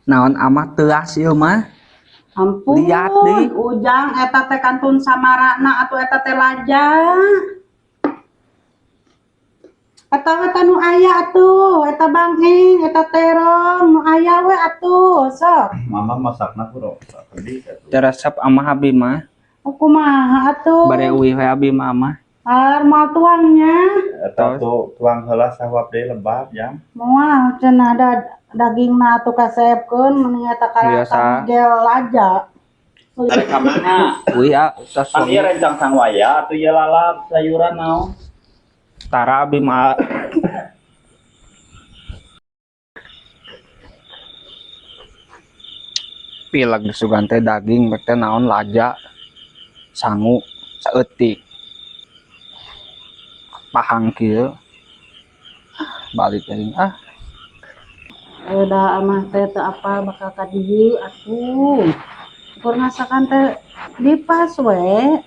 Naon amah teuas ieu mah? Ampun. Lihat deui. Ujang, eta teh kantun samarana atuh, eta teh laja. Eta we teh nu aya atuh, eta bangeng, eta terong, nu aya we atuh, sok. Mama masakna ku tadi atuh. Teu resep amah abi mah. Oh, kumaha atuh? Bade uih we abi mah, amah. Ar moal tuangnya. Eta tuh tuang heula, sahuap deui lebat, Jang. Moal cenah, da dagingna atuh kasepkeun mending eta Biasa. Karatan gel laja. Arek ka mana? Uih ah, tos. Pan ieu rencang sang waya atuh, ieu lalap sayuran naon? Tara abi mah. Pilek sugan teh daging bek teh naon laja sangu saeutik pahang kieu. Balik aing ah. Udah amah teh teu apa bakal ka dieu atuh. Ukur masakan teh dipas we.